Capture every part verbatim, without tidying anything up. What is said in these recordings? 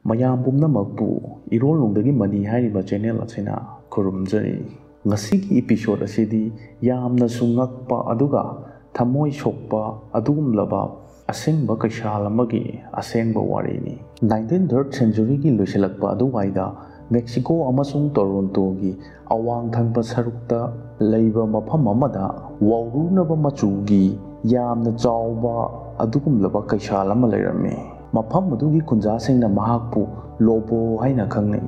ꯃꯌꯥꯝ ꯄꯨꯝꯅꯃꯛꯄꯨ ꯏꯔꯣꯜꯅꯨꯡꯗꯒꯤ ꯃꯅꯤ ꯍꯥꯏꯔꯤꯕ ꯆꯦꯅꯦꯜ ꯑꯁꯤꯅ ꯈꯨꯔꯨꯝꯖꯔꯤ꯫ ꯉꯁꯤꯒꯤ ꯏꯄꯤꯁꯣꯠ ꯑꯁꯤꯗꯤ ꯌꯥꯝꯅꯁꯨ ꯉꯛꯄ ꯑꯗꯨꯒ ꯊꯃꯣꯏ ꯁꯣꯛꯄ ꯑꯗꯨꯒꯨꯝꯂꯕ ꯑꯁꯦꯡꯕ ꯀꯩꯁꯥꯜ ꯑꯃꯒꯤ ꯑꯁꯦꯡꯕ ꯋꯥꯔꯤꯅꯤ꯫ ꯅꯥꯏꯟꯇꯤꯟ ꯊꯥꯔꯠ ꯁꯦꯟꯆꯨꯔꯤꯒꯤ ꯂꯣꯏꯁꯤꯜꯂꯛꯄ ꯑꯗꯨꯋꯥꯏꯗ ꯃꯦꯛꯁꯤꯀꯣ ꯑꯃꯁꯨꯡ ꯇꯣꯔꯣꯟꯇꯣꯒꯤ ꯑꯋꯥꯡ ꯊꯪꯕ ꯁꯔꯨꯛꯇ ꯂꯩꯕ ꯃꯐꯝ ꯑꯃꯗ ꯋꯥꯎꯔꯨꯅꯕ ꯃꯆꯨꯒꯤ ꯌꯥꯝꯅ ꯆꯥꯎꯕ ꯑꯗꯨꯒꯨꯝꯂꯕ ꯀꯩꯁꯥꯜ ꯑꯃ ꯂꯩꯔꯝꯃꯤ꯫ ꯃꯐꯝ ꯑꯗꯨꯒꯤ ꯈꯨꯟꯖꯥꯁꯤꯡꯅ ꯃꯍꯥꯛꯄꯨ ꯂꯣꯕꯣ ꯍꯥꯏꯅ ꯈꯪꯅꯩ꯫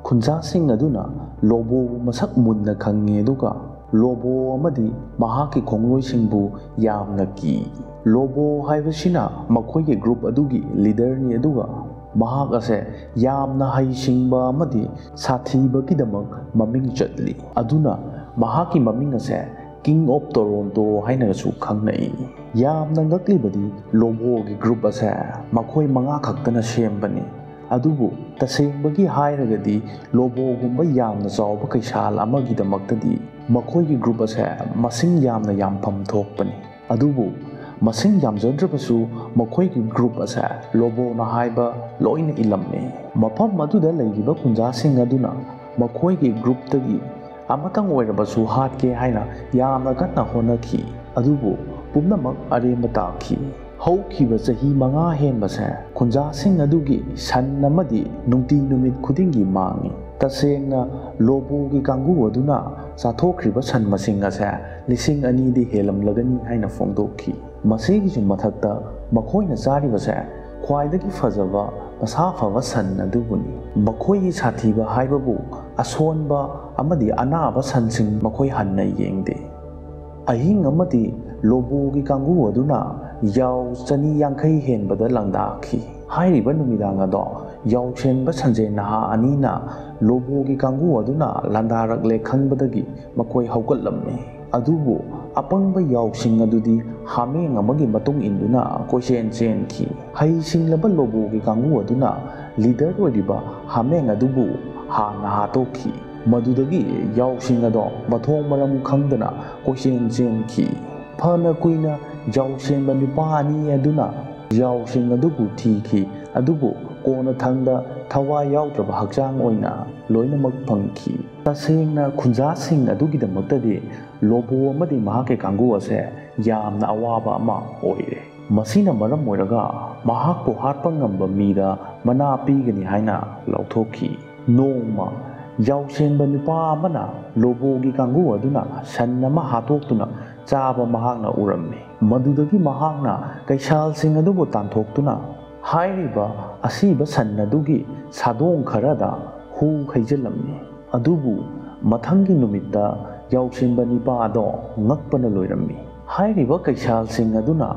ꯈꯨꯟꯖꯥꯁꯤꯡ ꯑꯗꯨꯅ ꯂꯣꯕꯣꯕꯨ ꯃꯁꯛ ꯃꯨꯟꯅ ꯈꯪꯉꯤ, ꯑꯗꯨꯒ ꯂꯣꯕꯣ ꯑꯃꯗꯤ ꯃꯍꯥꯛꯀꯤ ꯈꯣꯡꯂꯣꯏꯁꯤꯡꯕꯨ ꯌꯥꯝꯅ ꯀꯤ꯫ ꯂꯣꯕꯣ ꯍꯥꯏꯕꯁꯤꯅ ꯃꯈꯣꯏꯒꯤ ꯒ꯭ꯔꯨꯞ ꯑꯗꯨꯒꯤ ꯂꯤꯗꯔꯅꯤ, ꯑꯗꯨꯒ ꯃꯍꯥꯛ ꯑꯁꯦ ꯌꯥꯝꯅ ꯍꯩꯁꯤꯡꯕ ꯑꯃꯗꯤ ꯁꯥꯊꯤꯕꯒꯤꯗꯃꯛ ꯃꯃꯤꯡ ꯆꯠꯂꯤ꯫ ꯑꯗꯨꯅ ꯃꯍꯥꯛꯀꯤ ꯃꯃꯤꯡ ꯑꯁꯦ King of Toronto ꯍꯥꯏꯅꯁꯨ ꯈꯪꯅꯩ꯫ ꯌꯥꯝꯅ ꯉꯛꯂꯤꯕꯗꯤ ꯂꯣꯕꯣꯒꯤ ꯒ꯭ꯔꯨꯞ ꯑꯁꯦ ꯃꯈꯣꯏ ꯃꯉꯥ ꯈꯛꯇꯅ ꯁꯦꯝꯕꯅꯤ꯫ ꯑꯗꯨꯕꯨ ꯇꯁꯦꯡꯕꯒꯤ ꯍꯥꯏꯔꯒꯗꯤ ꯂꯣꯕꯣꯒꯨꯝꯕ ꯌꯥꯝꯅ ꯆꯥꯎꯕ ꯀꯩꯁꯥꯜ ꯑꯃꯒꯤꯗꯃꯛꯇꯗꯤ ꯃꯈꯣꯏꯒꯤ ꯒ꯭ꯔꯨꯞ ꯑꯁꯦ ꯃꯁꯤꯡ ꯌꯥꯝꯅ ꯌꯥꯝꯐꯝ ꯊꯣꯛꯄꯅꯤ꯫ ꯑꯗꯨꯕꯨ ꯃꯁꯤꯡ ꯌꯥꯝꯖꯗ꯭ꯔꯕꯁꯨ ꯃꯈꯣꯏꯒꯤ ꯒ꯭ꯔꯨꯞ ꯑꯁꯦ ꯂꯣꯕꯣꯅ ꯍꯥꯏꯕ ꯂꯣꯏꯅ ꯏꯜꯂꯝꯃꯤ꯫ ꯃꯐꯝ ꯑꯗꯨꯗ ꯂꯩꯔꯤꯕ ꯈꯨꯟꯖꯥꯁꯤꯡ ꯑꯗꯨꯅ ꯃꯈꯣꯏꯒꯤ ꯒ꯭ꯔꯨꯞꯇꯒꯤ ꯑꯃꯇꯪ ꯑꯣꯏꯔꯕꯁꯨ ꯍꯥꯠꯀꯦ ꯍꯥꯏꯅ ꯌꯥꯝꯅ ꯀꯟꯅ ꯍꯣꯠꯅꯈꯤ, ꯑꯗꯨꯕꯨ ꯄꯨꯝꯅꯃꯛ ꯑꯔꯦꯝꯕ ꯇꯥꯈꯤ꯫ ꯍꯧꯈꯤꯕ ꯆꯍꯤ ꯃꯉꯥ ꯍꯦꯟꯕꯁꯦ ꯈꯨꯟꯖꯥꯁꯤꯡ ꯑꯗꯨꯒꯤ ꯁꯟ ꯑꯃꯗꯤ ꯅꯨꯡꯇꯤ ꯅꯨꯃꯤꯠ ꯈꯨꯗꯤꯡꯒꯤ ꯃꯥꯡꯏ꯫ ꯇꯁꯦꯡꯅ ꯂꯣꯕꯣꯒꯤ ꯀꯥꯡꯕꯨ ꯑꯗꯨꯅ ꯆꯥꯊꯣꯛꯈ꯭ꯔꯤꯕ ꯁꯟ ꯃꯁꯤꯡ ꯑꯁꯦ ꯂꯤꯁꯤꯡ ꯑꯅꯤꯗꯤ ꯍꯦꯜꯂꯝꯂꯒꯅꯤ ꯍꯥꯏꯅ ꯐꯣꯡꯗꯣꯛꯈꯤ꯫ ꯃꯁꯤꯒꯤꯁꯨ ꯃꯊꯛꯇ ꯃꯈꯣꯏꯅ ꯆꯥꯔꯤꯕꯁꯦ ꯈ꯭ꯋꯥꯏꯗꯒꯤ ꯐꯖꯕ ꯃꯁꯥ ꯐꯕ ꯁꯟ ꯑꯗꯨꯕꯨꯅꯤ꯫ ꯃꯈꯣꯏꯒꯤ ꯁꯥꯊꯤꯕ ꯍꯥꯏꯕꯕꯨ ꯑꯁꯣꯟꯕ ꯑꯃꯗꯤ ꯑꯅꯥꯕ ꯁꯟꯁꯤꯡ ꯃꯈꯣꯏ ꯍꯟꯅ ꯌꯦꯡꯗꯦ꯫ ꯑꯍꯤꯡ ꯑꯃꯗꯤ ꯂꯣꯕꯣꯒꯤ ꯀꯥꯡꯕꯨ ꯑꯗꯨꯅ ꯌꯥꯎ ꯆꯅꯤ ꯌꯥꯡꯈꯩ ꯍꯦꯟꯕꯗ ꯂꯥꯟꯗꯥꯈꯤ꯫ ꯍꯥꯏꯔꯤꯕ ꯅꯨꯃꯤꯗꯥꯡ ꯑꯗꯣ ꯌꯥꯎꯁꯦꯟꯕ ꯁꯟꯖꯦꯟ ꯅꯍꯥ ꯑꯅꯤꯅ ꯂꯣꯕꯣꯒꯤ ꯀꯥꯡꯕꯨ ꯑꯗꯨꯅ ꯂꯥꯟꯗꯥꯔꯛꯂꯦ ꯈꯪꯕꯗꯒꯤ ꯃꯈꯣꯏ ꯍꯧꯒꯠꯂꯝꯃꯤ꯫ ꯑꯗꯨꯕꯨ ꯑꯄꯪꯕ ꯌꯥꯎꯁꯤꯡ ꯑꯗꯨꯗꯤ ꯍꯥꯃꯦꯡ ꯑꯃꯒꯤ ꯃꯇꯨꯡ ꯏꯟꯗꯨꯅ ꯀꯣꯏꯆꯦꯟ ꯆꯦꯟꯈꯤ꯫ ꯍꯩ ꯁꯤꯡꯂꯕ ꯂꯣꯕꯣꯒꯤ ꯀꯥꯡꯕꯨ ꯑꯗꯨꯅ ꯂꯤꯗꯔ ꯑꯣꯏꯔꯤꯕ ꯍꯥꯃꯦꯡ ꯑꯗꯨꯕꯨ ꯍꯥꯟꯅ ꯍꯥꯠꯇꯣꯛꯈꯤ꯫ ꯃꯗꯨꯗꯒꯤ ꯌꯥꯎꯁꯤꯡ ꯑꯗꯣ ꯃꯊꯣꯡ ꯃꯔꯝ ꯈꯪꯗꯅ ꯀꯣꯏꯆꯦꯟ ꯆꯦꯟꯈꯤ꯫ ꯐꯅ ꯀꯨꯏꯅ ꯌꯥꯎꯁꯦꯟꯕ ꯅꯨꯄꯥ ꯑꯅꯤ ꯑꯗꯨꯅ ꯌꯥꯎꯁꯤꯡ ꯑꯗꯨꯕꯨ ꯊꯤꯈꯤ, ꯑꯗꯨꯕꯨ ꯀꯣꯟꯅꯊꯪꯗ ꯊꯋꯥꯏ ꯌꯥꯎꯗ꯭ꯔꯕ ꯍꯛꯆꯥꯡ ꯑꯣꯏꯅ ꯂꯣꯏꯅꯃꯛ ꯐꯪꯈꯤ꯫ ꯇꯁꯦꯡꯅ ꯈꯨꯟꯖꯥꯁꯤꯡ ꯑꯗꯨꯒꯤꯗꯃꯛꯇꯗꯤ ꯂꯣꯕꯣ ꯑꯃꯗꯤ ꯃꯍꯥꯛꯀꯤ ꯀꯥꯡꯕꯨ ꯑꯁꯦ ꯌꯥꯝꯅ ꯑꯋꯥꯕ ꯑꯃ ꯑꯣꯏꯔꯦ꯫ ꯃꯁꯤꯅ ꯃꯔꯝ ꯑꯣꯏꯔꯒ ꯃꯍꯥꯛꯄꯨ ꯍꯥꯠꯄ ꯉꯝꯕ ꯃꯤꯗ ꯃꯅꯥ ꯄꯤꯒꯅꯤ ꯍꯥꯏꯅ ꯂꯥꯎꯊꯣꯛꯈꯤ꯫ ꯅꯣꯡꯃ ꯌꯥꯎꯁꯦꯟꯕ ꯅꯨꯄꯥ ꯑꯃꯅ ꯂꯣꯕꯣꯒꯤ ꯀꯥꯡꯕꯨ ꯑꯗꯨꯅ ꯁꯟ ꯑꯃ ꯍꯥꯠꯇꯣꯛꯇꯨꯅ ꯆꯥꯕ ꯃꯍꯥꯛꯅ ꯎꯔꯝꯃꯤ꯫ ꯃꯗꯨꯗꯒꯤ ꯃꯍꯥꯛꯅ ꯀꯩꯁꯥꯜꯁꯤꯡ ꯑꯗꯨꯕꯨ ꯇꯥꯟꯊꯣꯛꯇꯨꯅ ꯍꯥꯏꯔꯤꯕ ꯑꯁꯤꯕ ꯁꯟ ꯑꯗꯨꯒꯤ ꯁꯥꯗꯣꯡ ꯈꯔꯗ ꯍꯨ ꯍꯩꯖꯤꯜꯂꯝꯃꯤ꯫ ꯑꯗꯨꯕꯨ ꯃꯊꯪꯒꯤ ꯅꯨꯃꯤꯠꯇ ꯌꯥꯎꯁꯦꯟꯕ ꯅꯤꯄꯥ ꯑꯗꯣ ꯉꯛꯄꯅ ꯂꯣꯏꯔꯝꯃꯤ꯫ ꯍꯥꯏꯔꯤꯕ ꯀꯩꯁꯥꯜꯁꯤꯡ ꯑꯗꯨꯅ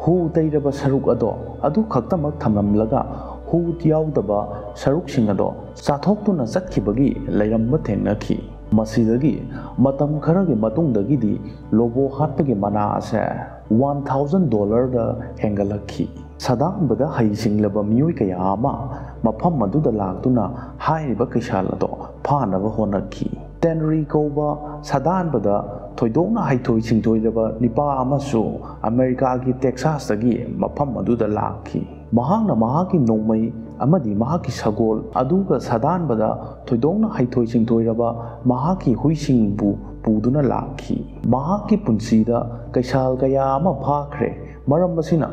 ꯍꯨ ꯇꯩꯔꯕ ꯁꯔꯨꯛ ꯑꯗꯣ ꯑꯗꯨ ꯈꯛꯇꯃꯛ ꯊꯝꯂꯝꯂꯒ ꯍꯨ ꯌꯥꯎꯗꯕ ꯁꯔꯨꯛꯁꯤꯡ ꯑꯗꯣ ꯆꯥꯊꯣꯛꯇꯨꯅ ꯆꯠꯈꯤꯕꯒꯤ ꯂꯩꯔꯝꯕ ꯊꯦꯡꯅꯈꯤ꯫ ꯃꯁꯤꯗꯒꯤ ꯃꯇꯝ ꯈꯔꯒꯤ ꯃꯇꯨꯡꯗꯒꯤꯗꯤ ꯂꯣꯕꯣ ꯍꯥꯠꯄꯒꯤ ꯃꯅꯥ ꯑꯁꯦ ꯋꯥꯟ ꯊꯥꯎꯖꯟ ꯗꯣꯂꯔꯗ ꯍꯦꯟꯒꯠꯂꯛꯈꯤ꯫ ꯁꯥꯗꯥꯟꯕꯗ ꯍꯩꯁꯤꯡꯂꯕ ꯃꯤꯑꯣꯏ ꯀꯌꯥ ꯑꯃ ꯃꯐꯝ ꯑꯗꯨꯗ ꯂꯥꯛꯇꯨꯅ ꯍꯥꯏꯔꯤꯕ ꯀꯩꯁꯥꯜ ꯑꯗꯣ ꯐꯥꯅꯕ ꯍꯣꯠꯅꯈꯤ꯫ ꯇꯦꯟꯔꯤ ꯀꯧꯕ ꯁꯥꯗꯥꯟꯕꯗ ꯊꯣꯏꯗꯣꯛꯅ ꯍꯩꯊꯣꯏ ꯁꯤꯡꯊꯣꯏꯔꯕ ꯅꯤꯄꯥ ꯑꯃꯁꯨ ꯑꯃꯦꯔꯤꯀꯥꯒꯤ ꯇꯦꯛꯁꯥꯁꯇꯒꯤ ꯃꯐꯝ ꯑꯗꯨꯗ ꯂꯥꯛꯈꯤ꯫ ꯃꯍꯥꯛꯅ ꯃꯍꯥꯛꯀꯤ ꯅꯣꯡꯃꯩ ꯑꯃꯗꯤ ꯃꯍꯥꯛꯀꯤ ꯁꯒꯣꯜ, ꯑꯗꯨꯒ ꯁꯥꯗꯥꯟꯕꯗ ꯊꯣꯏꯗꯣꯛꯅ ꯍꯩꯊꯣꯏ ꯁꯤꯡꯊꯣꯏꯔꯕ ꯃꯍꯥꯛꯀꯤ ꯍꯨꯏꯁꯤꯡꯕꯨ ꯄꯨꯗꯨꯅ ꯂꯥꯛꯈꯤ꯫ ꯃꯍꯥꯛꯀꯤ ꯄꯨꯟꯁꯤꯗ ꯀꯩꯁꯥꯜ ꯀꯌꯥ ꯑꯃ ꯐꯥꯈ꯭ꯔꯦ, ꯃꯔꯝ ꯑꯁꯤꯅ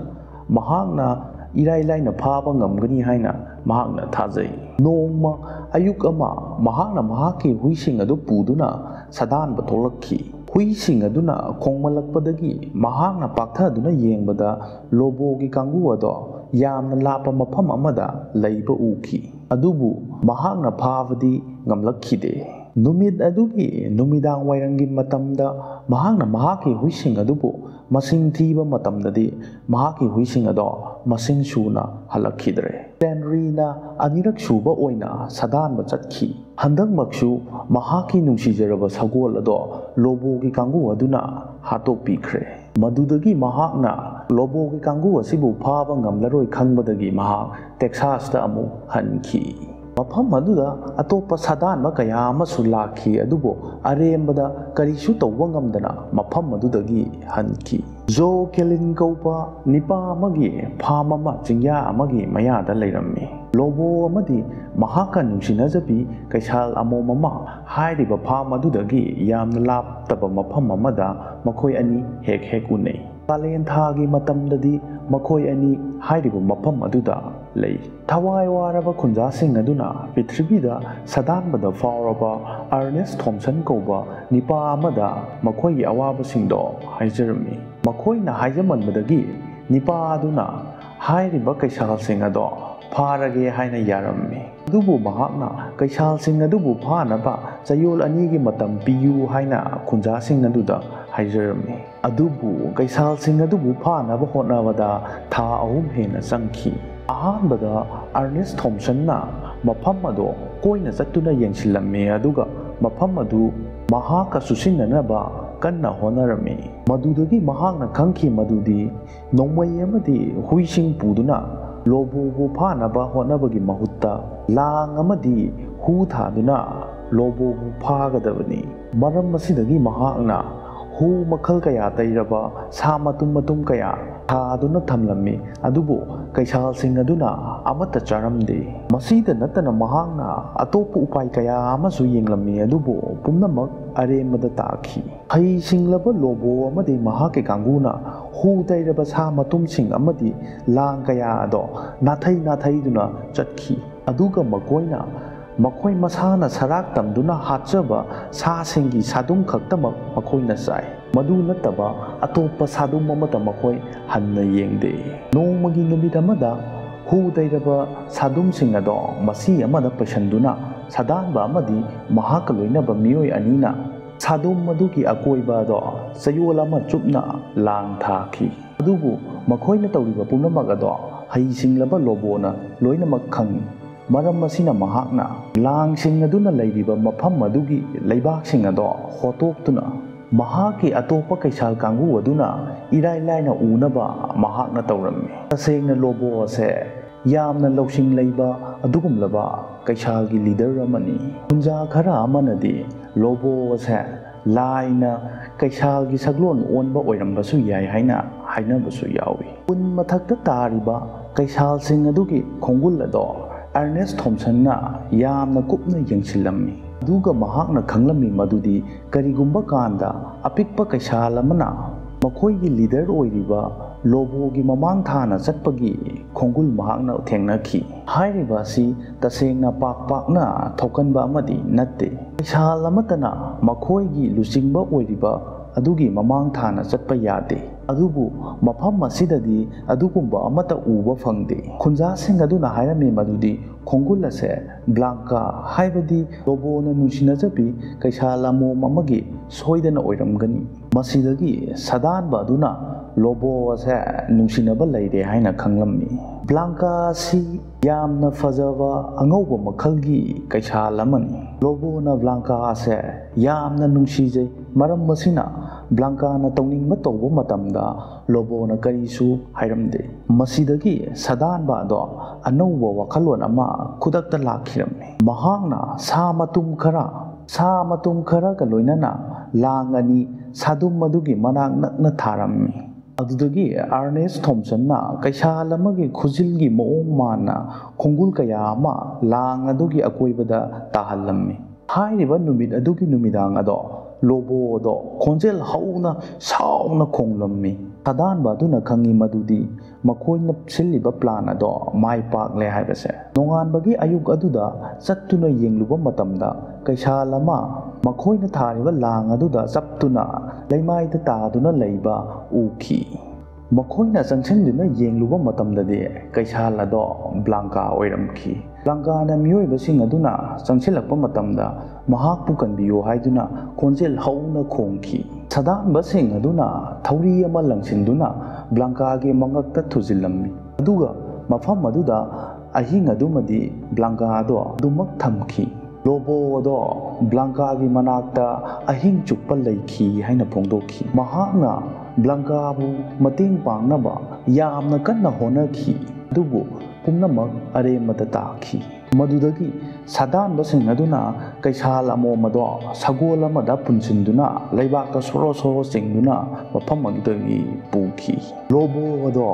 ꯃꯍꯥꯛꯅ ꯏꯔꯥꯏ ꯂꯥꯏꯅ ꯐꯥꯕ ꯉꯝꯒꯅꯤ ꯍꯥꯏꯅ ꯃꯍꯥꯛꯅ ꯊꯥꯖꯩ꯫ ꯅꯣꯡꯃ ꯑꯌꯨꯛ ꯑꯃ ꯃꯍꯥꯛꯅ ꯃꯍꯥꯛꯀꯤ ꯍꯨꯏꯁꯤꯡ ꯑꯗꯨ ꯄꯨꯗꯨꯅ ꯁꯥꯗꯥꯟꯕ ꯊꯣꯛꯂꯛꯈꯤ꯫ ꯍꯨꯏꯁꯤꯡ ꯑꯗꯨꯅ ꯈꯣꯡꯃꯜꯂꯛꯄꯗꯒꯤ ꯃꯍꯥꯛꯅ ꯄꯥꯛꯊꯗꯨꯅ ꯌꯦꯡꯕꯗ ꯂꯣꯕꯣꯒꯤ ꯀꯥꯡꯕꯨ ꯑꯗꯣ ꯌꯥꯝꯅ ꯂꯥꯞꯄ ꯃꯐꯝ ꯑꯃꯗ ꯂꯩꯕ ꯎꯈꯤ꯫ ꯑꯗꯨꯕꯨ ꯃꯍꯥꯛꯅ ꯐꯥꯕꯗꯤ ꯉꯝꯂꯛꯈꯤꯗꯦ꯫ ꯅꯨꯃꯤꯠ ꯑꯗꯨꯒꯤ ꯅꯨꯃꯤꯗꯥꯡ ꯋꯥꯏꯔꯝꯒꯤ ꯃꯇꯝꯗ ꯃꯍꯥꯛꯅ ꯃꯍꯥꯛꯀꯤ ꯍꯨꯏꯁꯤꯡ ꯑꯗꯨꯕꯨ ꯃꯁꯤꯡ ꯊꯤꯕ ꯃꯇꯝꯗꯗꯤ ꯃꯍꯥꯛꯀꯤ ꯍꯨꯏꯁꯤꯡ ꯑꯗꯣ ꯃꯁꯤꯡ ꯁꯨꯅ ꯍꯜꯂꯛꯈꯤꯗ꯭ꯔꯦ꯫ ꯇꯦꯟꯔꯤꯅ ꯑꯅꯤꯔꯛ ꯁꯨꯕ ꯑꯣꯏꯅ ꯁꯥꯗꯥꯟꯕ ꯆꯠꯈꯤ꯫ ꯍꯟꯗꯛꯃꯛꯁꯨ ꯃꯍꯥꯛꯀꯤ ꯅꯨꯡꯁꯤꯖꯔꯕ ꯁꯒꯣꯜ ꯑꯗꯣ ꯂꯣꯕꯣꯒꯤ ꯀꯥꯡꯕꯨ ꯑꯗꯨꯅ ꯍꯥꯠꯇꯣꯛꯄꯤꯈ꯭ꯔꯦ꯫ ꯃꯗꯨꯗꯒꯤ ꯃꯍꯥꯛꯅ ꯂꯣꯕꯣꯒꯤ ꯀꯥꯡꯕꯨ ꯑꯁꯤꯕꯨ ꯐꯥꯕ ꯉꯝꯂꯔꯣꯏ ꯈꯪꯕꯗꯒꯤ ꯃꯍꯥꯛ ꯇꯦꯛꯁꯥꯁꯇ ꯑꯃꯨꯛ ꯍꯟꯈꯤ꯫ ꯃꯐꯝ ꯑꯗꯨꯗ ꯑꯇꯣꯞꯄ ꯁꯥꯗꯥꯟꯕ ꯀꯌꯥ ꯑꯃꯁꯨ ꯂꯥꯛꯈꯤ, ꯑꯗꯨꯕꯨ ꯑꯔꯦꯝꯕꯗ ꯀꯔꯤꯁꯨ ꯇꯧꯕ ꯉꯝꯗꯅ ꯃꯐꯝ ꯑꯗꯨꯗꯒꯤ ꯍꯟꯈꯤ꯫ ꯖꯣ ꯀꯦꯂꯤꯟ ꯀꯧꯕ ꯅꯤꯄꯥ ꯑꯃꯒꯤ ꯐꯥꯝ ꯑꯃ ꯆꯤꯡꯌꯥ ꯑꯃꯒꯤ ꯃꯌꯥꯗ ꯂꯩꯔꯝꯃꯤ꯫ ꯂꯣꯕꯣ ꯑꯃꯗꯤ ꯃꯍꯥꯛꯀ ꯅꯨꯡꯁꯤꯅꯖꯕꯤ ꯀꯩꯁꯥꯜ ꯑꯃꯣꯝ ꯑꯃ ꯍꯥꯏꯔꯤꯕ ꯐꯥꯝ ꯑꯗꯨꯗꯒꯤ ꯌꯥꯝꯅ ꯂꯥꯞꯇꯕ ꯃꯐꯝ ꯑꯃꯗ ꯃꯈꯣꯏ ꯑꯅꯤ ꯍꯦꯛ ꯍꯦꯛ ꯎꯅꯩ꯫ ꯀꯥꯂꯦꯟ ꯊꯥꯒꯤ ꯃꯇꯝꯗꯗꯤ ꯃꯈꯣꯏ ꯑꯅꯤ ꯍꯥꯏꯔꯤꯕ ꯃꯐꯝ ꯑꯗꯨꯗ ꯂꯩ꯫ ꯊꯋꯥꯏ ꯋꯥꯔꯕ ꯈꯨꯟꯖꯥꯁꯤꯡ ꯑꯗꯨꯅ ꯄ꯭ꯔꯤꯊꯤꯕꯤꯗ ꯁꯥꯗꯥꯟꯕꯗ ꯐꯥꯎꯔꯕ ꯑꯔꯅꯦꯁ ꯊꯣꯝꯁꯟ ꯀꯧꯕ ꯅꯤꯄꯥ ꯑꯃꯗ ꯃꯈꯣꯏꯒꯤ ꯑꯋꯥꯕꯁꯤꯡꯗꯣ ꯍꯥꯏꯖꯔꯝꯃꯤ꯫ ꯃꯈꯣꯏꯅ ꯍꯥꯏꯖꯃꯟꯕꯗꯒꯤ ꯅꯤꯄꯥ ꯑꯗꯨꯅ ꯍꯥꯏꯔꯤꯕ ꯀꯩꯁꯥꯜꯁꯤꯡ ꯑꯗꯣ ꯐꯥꯔꯒꯦ ꯍꯥꯏꯅ ꯌꯥꯔꯝꯃꯤ꯫ ꯑꯗꯨꯕꯨ ꯃꯍꯥꯛꯅ ꯀꯩꯁꯥꯜꯁꯤꯡ ꯑꯗꯨꯕꯨ ꯐꯥꯅꯕ ꯆꯌꯣꯜ ꯑꯅꯤꯒꯤ ꯃꯇꯝ ꯄꯤꯌꯨ ꯍꯥꯏꯅ ꯈꯨꯟꯖꯥꯁꯤꯡ ꯑꯗꯨꯗ ꯍꯥꯏꯖꯔꯝꯃꯤ꯫ ꯑꯗꯨꯕꯨ ꯀꯩꯁꯥꯜꯁꯤꯡ ꯑꯗꯨꯕꯨ ꯐꯥꯅꯕ ꯍꯣꯠꯅꯕꯗ ꯊꯥ ꯑꯍꯨꯝ ꯍꯦꯟꯅ ꯆꯪꯈꯤ꯫ ꯑꯍꯥꯟꯕꯗ ꯑꯔꯅꯦꯁ ꯊꯣꯝꯁꯟꯅ ꯃꯐꯝ ꯑꯗꯨ ꯀꯣꯏꯅ ꯆꯠꯇꯨꯅ ꯌꯦꯡꯁꯤꯜꯂꯝꯃꯤ, ꯑꯗꯨꯒ ꯃꯐꯝ ꯑꯗꯨ ꯃꯍꯥꯛꯀ ꯆꯨꯁꯤꯟꯅꯅꯕ ꯀꯟꯅ ꯍꯣꯠꯅꯔꯝꯃꯤ꯫ ꯃꯗꯨꯗꯒꯤ ꯃꯍꯥꯛꯅ ꯈꯪꯈꯤ ꯃꯗꯨꯗꯤ ꯅꯣꯡꯃꯩ ꯑꯃꯗꯤ ꯍꯨꯏꯁꯤꯡ ꯄꯨꯗꯨꯅ ꯂꯣꯕꯣꯕꯨ ꯐꯥꯅꯕ ꯍꯣꯠꯅꯕꯒꯤ ꯃꯍꯨꯠꯇ ꯂꯥꯡ ꯑꯃꯗꯤ ꯍꯨ ꯊꯥꯗꯨꯅ ꯂꯣꯕꯣꯕꯨ ꯐꯥꯒꯗꯕꯅꯤ꯫ ꯃꯔꯝ ꯑꯁꯤꯗꯒꯤ ꯃꯍꯥꯛꯅ ꯍꯨ ꯃꯈꯜ ꯀꯌꯥ ꯇꯩꯔꯕ ꯁꯥ ꯃꯇꯨꯝ ꯃꯇꯨꯝ ꯀꯌꯥ ꯊꯥꯗꯨꯅ ꯊꯝꯂꯝꯃꯤ, ꯑꯗꯨꯕꯨ ꯀꯩꯁꯥꯜꯁꯤꯡ ꯑꯗꯨꯅ ꯑꯃꯠꯇ ꯆꯥꯔꯝꯗꯦ꯫ ꯃꯁꯤꯗ ꯅꯠꯇꯅ ꯃꯍꯥꯛꯅ ꯑꯇꯣꯞꯄ ꯎꯄꯥꯏ ꯀꯌꯥ ꯑꯃꯁꯨ ꯌꯦꯡꯂꯝꯃꯤ, ꯑꯗꯨꯕꯨ ꯄꯨꯝꯅꯃꯛ ꯑꯔꯦꯝꯕꯗ ꯇꯥꯈꯤ꯫ ꯍꯩ ꯁꯤꯡꯂꯕ ꯂꯣꯕꯣ ꯑꯃꯗꯤ ꯃꯍꯥꯛꯀꯤ ꯀꯥꯡꯕꯨꯅ ꯍꯨ ꯇꯩꯔꯕ ꯁꯥ ꯃꯇꯨꯝꯁꯤꯡ ꯑꯃꯗꯤ ꯂꯥꯡ ꯀꯌꯥ ꯑꯗꯣ ꯅꯥꯊꯩ ꯅꯥꯊꯩꯗꯨꯅ ꯆꯠꯈꯤ꯫ ꯑꯗꯨꯒ ꯃꯈꯣꯏꯅ ꯃꯈꯣꯏ ꯃꯁꯥꯅ ꯁꯔꯥꯛ ꯇꯝꯗꯨꯅ ꯍꯥꯠꯆꯕ ꯁꯥꯁꯤꯡꯒꯤ ꯁꯥꯗꯨꯝ ꯈꯛꯇꯃꯛ ꯃꯈꯣꯏꯅ ꯆꯥꯏ꯫ ꯃꯗꯨ ꯅꯠꯇꯕ ꯑꯇꯣꯞꯄ ꯁꯥꯗꯨꯝ ꯑꯃꯠꯇ ꯃꯈꯣꯏ ꯍꯟꯅ ꯌꯦꯡꯗꯦ꯫ ꯅꯣꯡꯃꯒꯤ ꯅꯨꯃꯤꯠ ꯑꯃꯗ ꯍꯨ ꯇꯩꯔꯕ ꯁꯥꯗꯨꯝꯁꯤꯡ ꯑꯗꯣ ꯃꯁꯤ ꯑꯃꯗ ꯄꯩꯁꯟꯗꯨꯅ ꯁꯥꯗꯥꯟꯕ ꯑꯃꯗꯤ ꯃꯍꯥꯛꯀ ꯂꯣꯏꯅꯕ ꯃꯤꯑꯣꯏ ꯑꯅꯤꯅ ꯁꯥꯗꯨꯝ ꯑꯗꯨꯒꯤ ꯑꯀꯣꯏꯕ ꯑꯗꯣ ꯆꯌꯣꯜ ꯑꯃ ꯆꯨꯞꯅ ꯂꯥꯡ ꯊꯥꯈꯤ꯫ ꯑꯗꯨꯕꯨ ꯃꯈꯣꯏꯅ ꯇꯧꯔꯤꯕ ꯄꯨꯝꯅꯃꯛ ꯑꯗꯣ ꯍꯩ ꯁꯤꯡꯂꯕ ꯂꯣꯕꯣꯅ ꯂꯣꯏꯅꯃꯛ ꯈꯪꯏ꯫ ꯃꯔꯝ ꯑꯁꯤꯅ ꯃꯍꯥꯛꯅ ꯂꯥꯡꯁꯤꯡ ꯑꯗꯨꯅ ꯂꯩꯔꯤꯕ ꯃꯐꯝ ꯑꯗꯨꯒꯤ ꯂꯩꯕꯥꯛꯁꯤꯡ ꯑꯗꯣ ꯍꯣꯠꯇꯣꯛꯇꯨꯅ ꯃꯍꯥꯛꯀꯤ ꯑꯇꯣꯞꯄ ꯀꯩꯁꯥꯜ ꯀꯥꯡꯕꯨ ꯑꯗꯨꯅ ꯏꯔꯥꯏ ꯂꯥꯏꯅ ꯎꯅꯕ ꯃꯍꯥꯛꯅ ꯇꯧꯔꯝꯃꯤ꯫ ꯇꯁꯦꯡꯅ ꯂꯣꯕꯣ ꯑꯁꯦ ꯌꯥꯝꯅ ꯂꯧꯁꯤꯡ ꯂꯩꯕ ꯑꯗꯨꯒꯨꯝꯂꯕ ꯀꯩꯁꯥꯜꯒꯤ ꯂꯤꯗꯔ ꯑꯃꯅꯤ꯫ ꯈꯨꯟꯖꯥ ꯈꯔ ꯑꯃꯅꯗꯤ ꯂꯣꯕꯣ ꯑꯁꯦ ꯂꯥꯏꯅ ꯀꯩꯁꯥꯜꯒꯤ ꯁꯛꯂꯣꯟ ꯑꯣꯟꯕ ꯑꯣꯏꯔꯝꯕꯁꯨ ꯌꯥꯏ ꯍꯥꯏꯅ ꯍꯥꯏꯅꯕꯁꯨ ꯌꯥꯎꯏ꯫ ꯎꯟ ꯃꯊꯛꯇ ꯇꯥꯔꯤꯕ ꯀꯩꯁꯥꯜꯁꯤꯡ ꯑꯗꯨꯒꯤ ꯈꯣꯡꯒꯨꯜ ꯑꯗꯣ ꯑꯔꯅꯦꯁ ꯊꯣꯝꯁꯟꯅ ꯌꯥꯝꯅ ꯀꯨꯞꯅ ꯌꯦꯡꯁꯤꯜꯂꯝꯃꯤ꯫ ꯑꯗꯨꯒ ꯃꯍꯥꯛꯅ ꯈꯪꯂꯝꯃꯤ ꯃꯗꯨꯗꯤ ꯀꯔꯤꯒꯨꯝꯕ ꯀꯥꯟꯗ ꯑꯄꯤꯛꯄ ꯀꯩꯁꯥꯜ ꯑꯃꯅ ꯃꯈꯣꯏꯒꯤ ꯂꯤꯗꯔ ꯑꯣꯏꯔꯤꯕ ꯂꯣꯕꯣꯒꯤ ꯃꯃꯥꯡ ꯊꯥꯅ ꯆꯠꯄꯒꯤ ꯈꯣꯡꯒꯨꯜ ꯃꯍꯥꯛꯅ ꯊꯦꯡꯅꯈꯤ꯫ ꯍꯥꯏꯔꯤꯕ ꯑꯁꯤ ꯇꯁꯦꯡꯅ ꯄꯥꯛ ꯄꯥꯛꯅ ꯊꯣꯛꯀꯟꯕ ꯑꯃꯗꯤ ꯅꯠꯇꯦ꯫ ꯀꯩꯁꯥꯜ ꯑꯃꯠꯇꯅ ꯃꯈꯣꯏꯒꯤ ꯂꯨꯆꯤꯡꯕ ꯑꯣꯏꯔꯤꯕ ꯑꯗꯨꯒꯤ ꯃꯃꯥꯡ ꯊꯥꯅ ꯆꯠꯄ ꯌꯥꯗꯦ꯫ ꯑꯗꯨꯕꯨ ꯃꯐꯝ ꯑꯁꯤꯗꯗꯤ ꯑꯗꯨꯒꯨꯝꯕ ꯑꯃꯠꯇ ꯎꯕ ꯐꯪꯗꯦ꯫ ꯈꯨꯟꯖꯥꯁꯤꯡ ꯑꯗꯨꯅ ꯍꯥꯏꯔꯝꯃꯤ ꯃꯗꯨꯗꯤ ꯈꯣꯡꯒꯨꯜ ꯑꯁꯦ ꯕ꯭ꯂꯥꯡꯀꯥ, ꯍꯥꯏꯕꯗꯤ ꯂꯣꯕꯣꯅ ꯅꯨꯡꯁꯤꯅꯖꯕꯤ ꯀꯩꯁꯥꯜ ꯑꯃꯣꯝ ꯑꯃꯒꯤ ꯁꯣꯏꯗꯅ ꯑꯣꯏꯔꯝꯒꯅꯤ꯫ ꯃꯁꯤꯗꯒꯤ ꯁꯥꯗꯥꯟꯕ ꯑꯗꯨꯅ ꯂꯣꯕꯣ ꯑꯁꯦ ꯅꯨꯡꯁꯤꯅꯕ ꯂꯩꯔꯦ ꯍꯥꯏꯅ ꯈꯪꯂꯝꯃꯤ꯫ ꯕ꯭ꯂꯥꯡꯀꯥ ꯑꯁꯤ ꯌꯥꯝꯅ ꯐꯖꯕ ꯑꯉꯧꯕ ꯃꯈꯜꯒꯤ ꯀꯩꯁꯥꯜ ꯑꯃꯅꯤ꯫ ꯂꯣꯕꯣꯅ ꯕ꯭ꯂꯥꯡꯀꯥ ꯑꯁꯦ ꯌꯥꯝꯅ ꯅꯨꯡꯁꯤꯖꯩ꯫ ꯃꯔꯝ ꯑꯁꯤꯅ ꯕ꯭ꯂꯥꯡꯀꯥꯅ ꯇꯧꯅꯤꯡꯕ ꯇꯧꯕ ꯃꯇꯝꯗ ꯂꯣꯕꯣꯅ ꯀꯔꯤꯁꯨ ꯍꯥꯏꯔꯝꯗꯦ꯫ ꯃꯁꯤꯗꯒꯤ ꯁꯥꯗꯥꯟꯕ ꯑꯗꯣ ꯑꯅꯧꯕ ꯋꯥꯈꯜꯂꯣꯟ ꯑꯃ ꯈꯨꯗꯛꯇ ꯂꯥꯛꯈꯤꯔꯝꯃꯤ꯫ ꯃꯍꯥꯛꯅ ꯁꯥ ꯃꯇꯨꯝ ꯈꯔ, ꯁꯥ ꯃꯇꯨꯝ ꯈꯔꯒ ꯂꯣꯏꯅꯅ ꯂꯥꯡ ꯑꯅꯤ ꯁꯥꯗꯨꯝ ꯑꯗꯨꯒꯤ ꯃꯅꯥꯛ ꯅꯛꯅ ꯊꯥꯔꯝꯃꯤ꯫ ꯑꯗꯨꯗꯒꯤ ꯑꯔꯅꯦꯁ ꯊꯣꯝꯁꯟꯅ ꯀꯩꯁꯥꯜ ꯑꯃꯒꯤ ꯈꯨꯖꯤꯜꯒꯤ ꯃꯑꯣꯡ ꯃꯥꯟꯅ ꯈꯣꯡꯒꯨꯜ ꯀꯌꯥ ꯑꯃ ꯂꯥꯡ ꯑꯗꯨꯒꯤ ꯑꯀꯣꯏꯕꯗ ꯇꯥꯍꯜꯂꯝꯃꯤ꯫ ꯍꯥꯏꯔꯤꯕ ꯅꯨꯃꯤꯠ ꯑꯗꯨꯒꯤ ꯅꯨꯃꯤꯗꯥꯡ ꯑꯗꯣ ꯂꯣꯕꯣ ꯑꯗꯣ ꯈꯣꯟꯖꯦꯜ ꯍꯧꯅ ꯁꯥꯎꯅ ꯈꯣꯡꯂꯝꯃꯤ꯫ ꯁꯥꯗꯥꯟꯕ ꯑꯗꯨꯅ ꯈꯪꯉꯤ ꯃꯗꯨꯗꯤ ꯃꯈꯣꯏꯅ ꯁꯤꯜꯂꯤꯕ ꯄ꯭ꯂꯥꯟ ꯑꯗꯣ ꯃꯥꯏ ꯄꯥꯛꯂꯦ ꯍꯥꯏꯕꯁꯦ꯫ ꯅꯣꯡꯉꯥꯟꯕꯒꯤ ꯑꯌꯨꯛ ꯑꯗꯨꯗ ꯆꯠꯇꯨꯅ ꯌꯦꯡꯂꯨꯕ ꯃꯇꯝꯗ ꯀꯩꯁꯥꯜ ꯑꯃ ꯃꯈꯣꯏꯅ ꯊꯥꯔꯤꯕ ꯂꯥꯡ ꯑꯗꯨꯗ ꯆꯞꯇꯨꯅ ꯂꯩꯃꯥꯏꯗ ꯇꯥꯗꯨꯅ ꯂꯩꯕ ꯎꯈꯤ꯫ ꯃꯈꯣꯏꯅ ꯆꯪꯁꯤꯟꯗꯨꯅ ꯌꯦꯡꯂꯨꯕ ꯃꯇꯝꯗꯗꯤ ꯀꯩꯁꯥꯜ ꯑꯗꯣ ꯕ꯭ꯂꯥꯡꯀꯥ ꯑꯣꯏꯔꯝꯈꯤ꯫ ꯕ꯭ꯂꯥꯡꯀꯥꯅ ꯃꯤꯑꯣꯏꯕꯁꯤꯡ ꯑꯗꯨꯅ ꯆꯪꯁꯤꯜꯂꯛꯄ ꯃꯇꯝꯗ ꯃꯍꯥꯛꯄꯨ ꯀꯟꯕꯤꯌꯨ ꯍꯥꯏꯗꯨꯅ ꯈꯣꯟꯖꯦꯜ ꯍꯧꯅ ꯈꯣꯡꯈꯤ꯫ ꯁꯥꯗꯥꯟꯕꯁꯤꯡ ꯑꯗꯨꯅ ꯊꯧꯔꯤ ꯑꯃ ꯂꯪꯁꯤꯟꯗꯨꯅ ꯕ꯭ꯂꯥꯡꯀꯥꯒꯤ ꯃꯉꯛꯇ ꯊꯨꯖꯤꯜꯂꯝꯃꯤ꯫ ꯑꯗꯨꯒ ꯃꯐꯝ ꯑꯗꯨꯗ ꯑꯍꯤꯡ ꯑꯗꯨꯃꯗꯤ ꯕ꯭ꯂꯥꯡꯀꯥ ꯑꯗꯣ ꯑꯗꯨꯃꯛ ꯊꯝꯈꯤ꯫ ꯂꯣꯕꯣ ꯑꯗꯣ ꯕ꯭ꯂꯥꯡꯀꯥꯒꯤ ꯃꯅꯥꯛꯇ ꯑꯍꯤꯡ ꯆꯨꯞꯄ ꯂꯩꯈꯤ ꯍꯥꯏꯅ ꯐꯣꯡꯗꯣꯛꯈꯤ꯫ ꯃꯍꯥꯛꯅ ꯕ꯭ꯂꯥꯡꯀꯥꯕꯨ ꯃꯇꯦꯡ ꯄꯥꯡꯅꯕ ꯌꯥꯝꯅ ꯀꯟꯅ ꯍꯣꯠꯅꯈꯤ, ꯑꯗꯨꯕꯨ ꯄꯨꯝꯅꯃꯛ ꯑꯔꯦꯝꯕꯗ ꯇꯥꯈꯤ꯫ ꯃꯗꯨꯗꯒꯤ ꯁꯥꯗꯥꯟꯕꯁꯤꯡ ꯑꯗꯨꯅ ꯀꯩꯁꯥꯜ ꯑꯃꯣꯝ ꯑꯗꯣ ꯁꯒꯣꯜ ꯑꯃꯗ ꯄꯨꯟꯁꯤꯟꯗꯨꯅ ꯂꯩꯕꯥꯛꯇ ꯁꯣꯔꯣ ꯁꯣꯔꯣ ꯆꯤꯡꯗꯨꯅ ꯃꯐꯝ ꯑꯗꯨꯗꯒꯤ ꯄꯨꯈꯤ꯫ ꯂꯣꯕꯣ ꯑꯗꯣ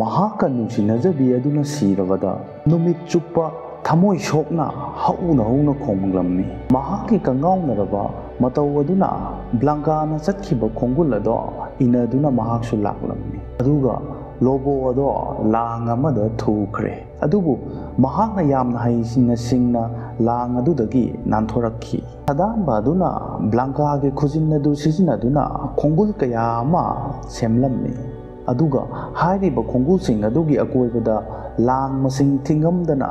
ꯃꯍꯥꯛꯀ ꯅꯨꯡꯁꯤꯅꯖꯕꯤ ꯑꯗꯨꯅ ꯁꯤꯔꯕꯗ ꯅꯨꯃꯤꯠ ꯆꯨꯞꯄ ꯊꯃꯣꯏ ꯁꯣꯛꯅ ꯍꯧꯅ ꯍꯧꯅ ꯈꯣꯡꯂꯝꯃꯤ꯫ ꯃꯍꯥꯛꯀꯤ ꯀꯉꯥꯎꯅꯔꯕ ꯃꯇꯧ ꯑꯗꯨꯅ ꯕ꯭ꯂꯥꯡꯀꯥꯅ ꯆꯠꯈꯤꯕ ꯈꯣꯡꯒꯨꯜ ꯑꯗꯣ ꯏꯟꯅꯗꯨꯅ ꯃꯍꯥꯛꯁꯨ ꯂꯥꯛꯂꯝꯃꯤ꯫ ꯑꯗꯨꯒ ꯂꯣꯕꯣ ꯑꯗꯣ ꯂꯥꯡ ꯑꯃꯗ ꯊꯨꯈ꯭ꯔꯦ꯫ ꯑꯗꯨꯕꯨ ꯃꯍꯥꯛꯅ ꯌꯥꯝꯅ ꯍꯩꯁꯤꯡꯅ ꯁꯤꯡꯅ ꯂꯥꯡ ꯑꯗꯨꯗꯒꯤ ꯅꯥꯟꯊꯣꯔꯛꯈꯤ꯫ ꯁꯥꯗꯥꯟꯕ ꯑꯗꯨꯅ ꯕ꯭ꯂꯥꯡꯀꯥꯒꯤ ꯈꯨꯖꯤꯟ ꯑꯗꯨ ꯁꯤꯖꯤꯟꯅꯗꯨꯅ ꯈꯣꯡꯒꯨꯜ ꯀꯌꯥ ꯑꯃ ꯁꯦꯝꯂꯝꯃꯤ꯫ ꯑꯗꯨꯒ ꯍꯥꯏꯔꯤꯕ ꯈꯣꯡꯒꯨꯜꯁꯤꯡ ꯑꯗꯨꯒꯤ ꯑꯀꯣꯏꯕꯗ ꯂꯥꯡ ꯃꯁꯤꯡ ꯊꯤꯉꯝꯗꯅ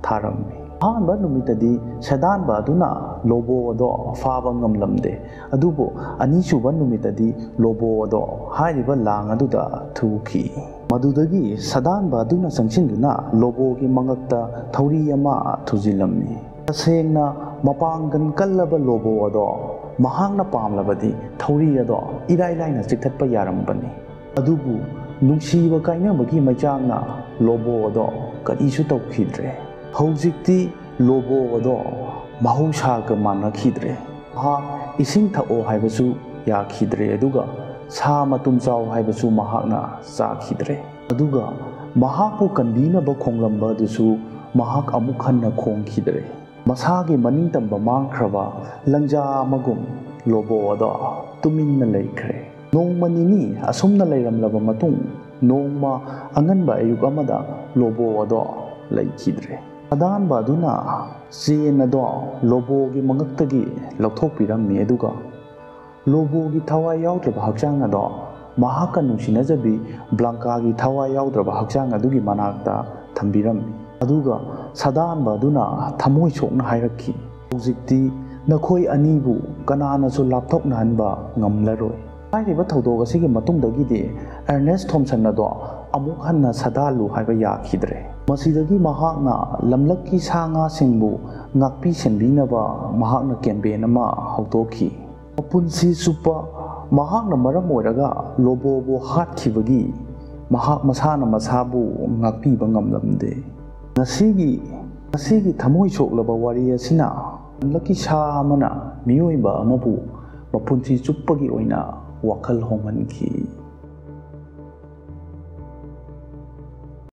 ꯊꯥꯔꯝꯃꯤ꯫ ꯑꯍꯥꯟꯕ ꯅꯨꯃꯤꯠꯇꯗꯤ ꯁꯥꯗꯥꯟꯕ ꯑꯗꯨꯅ ꯂꯣꯕꯣ ꯑꯗꯣ ꯐꯥꯕ ꯉꯝꯂꯝꯗꯦ꯫ ꯑꯗꯨꯕꯨ ꯑꯅꯤꯁꯨꯕ ꯅꯨꯃꯤꯠꯇꯗꯤ ꯂꯣꯕꯣ ꯑꯗꯣ ꯍꯥꯏꯔꯤꯕ ꯂꯥꯡ ꯑꯗꯨꯗ ꯊꯨꯈꯤ꯫ ꯃꯗꯨꯗꯒꯤ ꯁꯥꯗꯥꯟꯕ ꯑꯗꯨꯅ ꯆꯪꯁꯤꯟꯗꯨꯅ ꯂꯣꯕꯣꯒꯤ ꯃꯉꯛꯇ ꯊꯧꯔꯤ ꯑꯃ ꯊꯨꯖꯤꯜꯂꯝꯃꯤ꯫ ꯇꯁꯦꯡꯅ ꯃꯄꯥꯡꯒꯜ ꯀꯜꯂꯕ ꯂꯣꯕꯣ ꯑꯗꯣ ꯃꯍꯥꯛꯅ ꯄꯥꯝꯂꯕꯗꯤ ꯊꯧꯔꯤ ꯑꯗꯣ ꯏꯔꯥꯏ ꯂꯥꯏꯅ ꯆꯤꯛꯊꯠꯄ ꯌꯥꯔꯝꯕꯅꯤ꯫ ꯑꯗꯨꯕꯨ ꯅꯨꯡꯁꯤꯕ ꯀꯥꯏꯅꯕꯒꯤ ꯃꯩꯆꯥꯛꯅ ꯂꯣꯕꯣ ꯑꯗꯣ ꯀꯔꯤꯁꯨ ꯇꯧꯈꯤꯗ꯭ꯔꯦ꯫ ꯍꯧꯖꯤꯛꯇꯤ ꯂꯣꯕꯣ ꯑꯗꯣ ꯃꯍꯧꯁꯥꯒ ꯃꯥꯟꯅꯈꯤꯗ꯭ꯔꯦ꯫ ꯃꯍꯥꯛ ꯏꯁꯤꯡ ꯊꯛꯑꯣ ꯍꯥꯏꯕꯁꯨ ꯌꯥꯈꯤꯗ꯭ꯔꯦ, ꯑꯗꯨꯒ ꯁꯥ ꯃꯇꯨꯝ ꯆꯥꯎ ꯍꯥꯏꯕꯁꯨ ꯃꯍꯥꯛꯅ ꯆꯥꯈꯤꯗ꯭ꯔꯦ꯫ ꯑꯗꯨꯒ ꯃꯍꯥꯛꯄꯨ ꯀꯟꯕꯤꯅꯕ ꯈꯣꯡꯂꯝꯕ ꯑꯗꯨꯁꯨ ꯃꯍꯥꯛ ꯑꯃꯨꯛ ꯍꯟꯅ ꯈꯣꯡꯈꯤꯗ꯭ꯔꯦ꯫ ꯃꯁꯥꯒꯤ ꯃꯅꯤꯡꯇꯝꯕ ꯃꯥꯡꯈ꯭ꯔꯕ ꯂꯪꯖꯥ ꯑꯃꯒꯨꯝ ꯂꯣꯕꯣ ꯑꯗꯣ ꯇꯨꯃꯤꯟꯅ ꯂꯩꯈ꯭ꯔꯦ꯫ ꯅꯣꯡꯃ ꯅꯤꯅꯤ ꯑꯁꯨꯝꯅ ꯂꯩꯔꯝꯂꯕ ꯃꯇꯨꯡ, ꯅꯣꯡꯃ ꯑꯉꯟꯕ ꯑꯌꯨꯛ ꯑꯃꯗ ꯂꯣꯕꯣ ꯑꯗꯣ ꯂꯩꯈꯤꯗ꯭ꯔꯦ꯫ ꯁꯥꯗꯥꯟꯕ ꯑꯗꯨꯅ ꯆꯦꯟ ꯑꯗꯣ ꯂꯣꯕꯣꯒꯤ ꯃꯉꯛꯇꯒꯤ ꯂꯧꯊꯣꯛꯄꯤꯔꯝꯃꯤ, ꯑꯗꯨꯒ ꯂꯣꯕꯣꯒꯤ ꯊꯋꯥꯏ ꯌꯥꯎꯗ꯭ꯔꯕ ꯍꯛꯆꯥꯡ ꯑꯗꯣ ꯃꯍꯥꯛꯀ ꯅꯨꯡꯁꯤꯅꯖꯕꯤ ꯕ꯭ꯂꯥꯡꯀꯥꯒꯤ ꯊꯋꯥꯏ ꯌꯥꯎꯗ꯭ꯔꯕ ꯍꯛꯆꯥꯡ ꯑꯗꯨꯒꯤ ꯃꯅꯥꯛꯇ ꯊꯝꯕꯤꯔꯝꯃꯤ꯫ ꯑꯗꯨꯒ ꯁꯥꯗꯥꯟꯕ ꯑꯗꯨꯅ ꯊꯃꯣꯏ ꯁꯣꯛꯅ ꯍꯥꯏꯔꯛꯈꯤ, "ꯍꯧꯖꯤꯛꯇꯤ ꯅꯈꯣꯏ ꯑꯅꯤꯕꯨ ꯀꯅꯥꯅꯁꯨ ꯂꯥꯞꯊꯣꯛꯅꯍꯟꯕ ꯉꯝꯂꯔꯣꯏ꯫" ꯍꯥꯏꯔꯤꯕ ꯊꯧꯗꯣꯛ ꯑꯁꯤꯒꯤ ꯃꯇꯨꯡꯗꯒꯤꯗꯤ ꯑꯔꯅꯦꯁ ꯊꯣꯝꯁꯟ ꯑꯗꯣ ꯑꯃꯨꯛ ꯍꯟꯅ ꯁꯥꯗꯥꯜꯂꯨ ꯍꯥꯏꯕ ꯌꯥꯈꯤꯗ꯭ꯔꯦ꯫ ꯃꯁꯤꯗꯒꯤ ꯃꯍꯥꯛꯅ ꯂꯝꯂꯛꯀꯤ ꯁꯥ ꯉꯥꯁꯤꯡꯕꯨ ꯉꯥꯛꯄꯤ ꯁꯦꯟꯕꯤꯅꯕ ꯃꯍꯥꯛꯅ ꯀꯦꯝꯄꯦꯟ ꯑꯃ ꯍꯧꯗꯣꯛꯈꯤ꯫ ꯃꯄꯨꯟꯁꯤ ꯆꯨꯞꯄ ꯃꯍꯥꯛꯅ ꯃꯔꯝ ꯑꯣꯏꯔꯒ ꯂꯣꯕꯣꯕꯨ ꯍꯥꯠꯈꯤꯕꯒꯤ ꯃꯍꯥꯛ ꯃꯁꯥꯅ ꯃꯁꯥꯕꯨ ꯉꯥꯛꯄꯤꯕ ꯉꯝꯂꯝꯗꯦ꯫ ꯉꯁꯤꯒꯤ ꯃꯁꯤꯒꯤ ꯊꯃꯣꯏ ꯁꯣꯛꯂꯕ ꯋꯥꯔꯤ ꯑꯁꯤꯅ ꯂꯀꯤ ꯁꯥ ꯑꯃꯅ ꯃꯤꯑꯣꯏꯕ ꯑꯃꯕꯨ ꯃꯄꯨꯟꯁꯤ ꯆꯨꯞꯄꯒꯤ ꯑꯣꯏꯅ ꯋꯥꯈꯜ ꯍꯣꯡꯍꯟꯈꯤ꯫